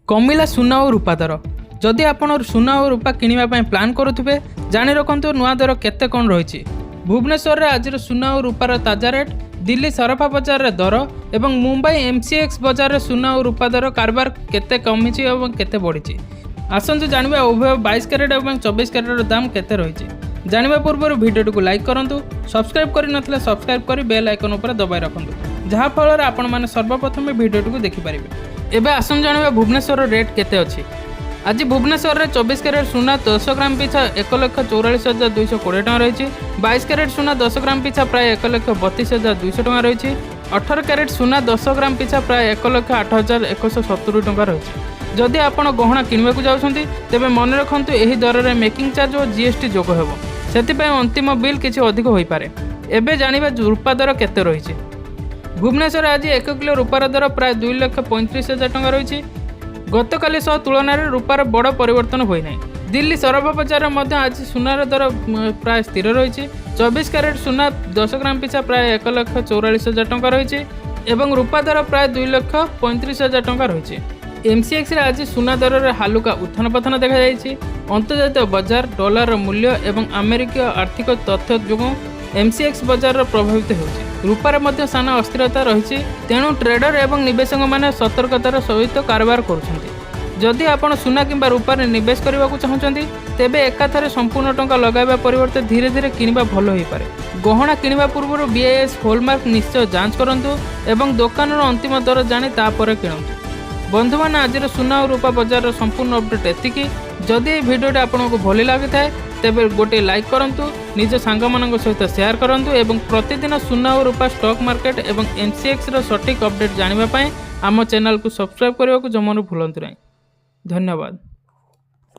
କମିଲା ସୁନା ଓ ରୂପା ଦର। ଯଦି ଆପଣ ସୁନା ଓ ରୂପା କିଣିବା ପାଇଁ ପ୍ଲାନ୍ କରୁଥିବେ, ଜାଣି ରଖନ୍ତୁ ନୂଆ ଦର କେତେ କ'ଣ ରହିଛି। ଭୁବନେଶ୍ୱରରେ ଆଜିର ସୁନା ଓ ରୂପାର ତାଜା ରେଟ୍, ଦିଲ୍ଲୀ ସରଫା ବଜାରରେ ଦର ଏବଂ ମୁମ୍ବାଇ ଏମ୍ସିଏକ୍ସ ବଜାରରେ ସୁନା ଓ ରୂପା ଦର କାରବାର କେତେ କମିଛି ଏବଂ କେତେ ବଢ଼ିଛି, ଆସନ୍ତୁ ଜାଣିବା। ଉଭୟ 22 କ୍ୟାରେଟ୍ ଏବଂ 24 କ୍ୟାରେଟ୍ର ଦାମ କେତେ ରହିଛି ଜାଣିବା ପୂର୍ବରୁ ଭିଡ଼ିଓଟିକୁ ଲାଇକ୍ କରନ୍ତୁ। ସବସ୍କ୍ରାଇବ୍ କରିନଥିଲେ ସବସ୍କ୍ରାଇବ୍ କରି ବେଲ୍ ଆଇକନ୍ ଉପରେ ଦବାଇ ରଖନ୍ତୁ, ଯାହାଫଳରେ ଆପଣମାନେ ସର୍ବପ୍ରଥମେ ଭିଡ଼ିଓଟିକୁ ଦେଖିପାରିବେ। ଏବେ ଆସନ୍ତୁ ଜାଣିବା ଭୁବନେଶ୍ୱରର ରେଟ୍ କେତେ ଅଛି। ଆଜି ଭୁବନେଶ୍ୱରରେ 24 କ୍ୟାରେଟ୍ ସୁନା 10 ଗ୍ରାମ ପିଛା 1,44,220 ଟଙ୍କା ରହିଛି। 22 କ୍ୟାରେଟ୍ ସୁନା 10 ଗ୍ରାମ ପିଛା ପ୍ରାୟ 1,32,200 ଟଙ୍କା ରହିଛି। 18 କ୍ୟାରେଟ୍ ସୁନା 10 ଗ୍ରାମ ପିଛା ପ୍ରାୟ 1,08,170 ଟଙ୍କା ରହିଛି। ଯଦି ଆପଣ ଗହଣା କିଣିବାକୁ ଯାଉଛନ୍ତି, ତେବେ ମନେ ରଖନ୍ତୁ, ଏହି ଦରରେ ମେକିଂ ଚାର୍ଜ ଓ ଜିଏସ୍ଟି ଯୋଗ ହେବ। ସେଥିପାଇଁ ଅନ୍ତିମ ବିଲ୍ କିଛି ଅଧିକ ହୋଇପାରେ। ଏବେ ଜାଣିବା ରୂପା ଦର କେତେ ରହିଛି। ଭୁବନେଶ୍ୱରରେ ଆଜି 1 କିଲୋ ରୂପାର ଦର ପ୍ରାୟ 2,35,000 ଟଙ୍କା ରହିଛି। ଗତକାଲି ସହ ତୁଳନାରେ ରୂପାର ବଡ଼ ପରିବର୍ତ୍ତନ ହୋଇନାହିଁ। ଦିଲ୍ଲୀ ସରଫା ବଜାରରେ ମଧ୍ୟ ଆଜି ସୁନାର ଦର ପ୍ରାୟ ସ୍ଥିର ରହିଛି। 24 କ୍ୟାରେଟ୍ ସୁନା 10 ଗ୍ରାମ ପିଛା ପ୍ରାୟ 1,44,000 ଟଙ୍କା ରହିଛି ଏବଂ ରୂପା ଦର ପ୍ରାୟ 2,35,000 ଟଙ୍କା ରହିଛି। ଏମ୍ସିଏକ୍ସରେ ଆଜି ସୁନା ଦରରେ ହାଲୁକା ଉତ୍ଥାନ ପତନ ଦେଖାଯାଇଛି। ଅନ୍ତର୍ଜାତୀୟ ବଜାର, ଡଲାରର ମୂଲ୍ୟ ଏବଂ ଆମେରିକୀୟ ଆର୍ଥିକ ତଥ୍ୟ ଯୋଗୁଁ ଏମ୍ସିଏକ୍ସ ବଜାରର ପ୍ରଭାବିତ ହେଉଛି। ରୂପାରେ ମଧ୍ୟ ସାନ ଅସ୍ଥିରତା ରହିଛି। ତେଣୁ ଟ୍ରେଡର ଏବଂ ନିବେଶକମାନେ ସତର୍କତାର ସହିତ କାରବାର କରୁଛନ୍ତି। ଯଦି ଆପଣ ସୁନା କିମ୍ବା ରୂପାରେ ନିବେଶ କରିବାକୁ ଚାହୁଁଛନ୍ତି, ତେବେ ଏକାଥରେ ସମ୍ପୂର୍ଣ୍ଣ ଟଙ୍କା ଲଗାଇବା ପରିବର୍ତ୍ତେ ଧୀରେ ଧୀରେ କିଣିବା ଭଲ ହୋଇପାରେ। ଗହଣା କିଣିବା ପୂର୍ବରୁ ବିଆଇଏସ୍ ହଲମାର୍କ ନିଶ୍ଚୟ ଯାଞ୍ଚ କରନ୍ତୁ ଏବଂ ଦୋକାନର ଅନ୍ତିମ ଦର ଜାଣି ତାପରେ କିଣନ୍ତୁ। ବନ୍ଧୁମାନେ, ଆଜିର ସୁନା ଓ ରୂପା ବଜାରର ସମ୍ପୂର୍ଣ୍ଣ ଅପଡେଟ୍ ଏତିକି। ଯଦି ଏହି ଭିଡ଼ିଓଟି ଆପଣଙ୍କୁ ଭଲ ଲାଗିଥାଏ, ତେବେ ଗୋଟିଏ ଲାଇକ୍ କରନ୍ତୁ, ନିଜ ସାଙ୍ଗମାନଙ୍କ ସହିତ ସେୟାର କରନ୍ତୁ ଏବଂ ପ୍ରତିଦିନ ସୁନା ଓ ରୂପା, ଷ୍ଟକ୍ ମାର୍କେଟ ଏବଂ ଏମ୍ସିଏକ୍ସର ସଠିକ୍ ଅପଡେଟ୍ ଜାଣିବା ପାଇଁ ଆମ ଚ୍ୟାନେଲକୁ ସବସ୍କ୍ରାଇବ୍ କରିବାକୁ ଜମାରୁ ଭୁଲନ୍ତୁ ନାହିଁ। ଧନ୍ୟବାଦ।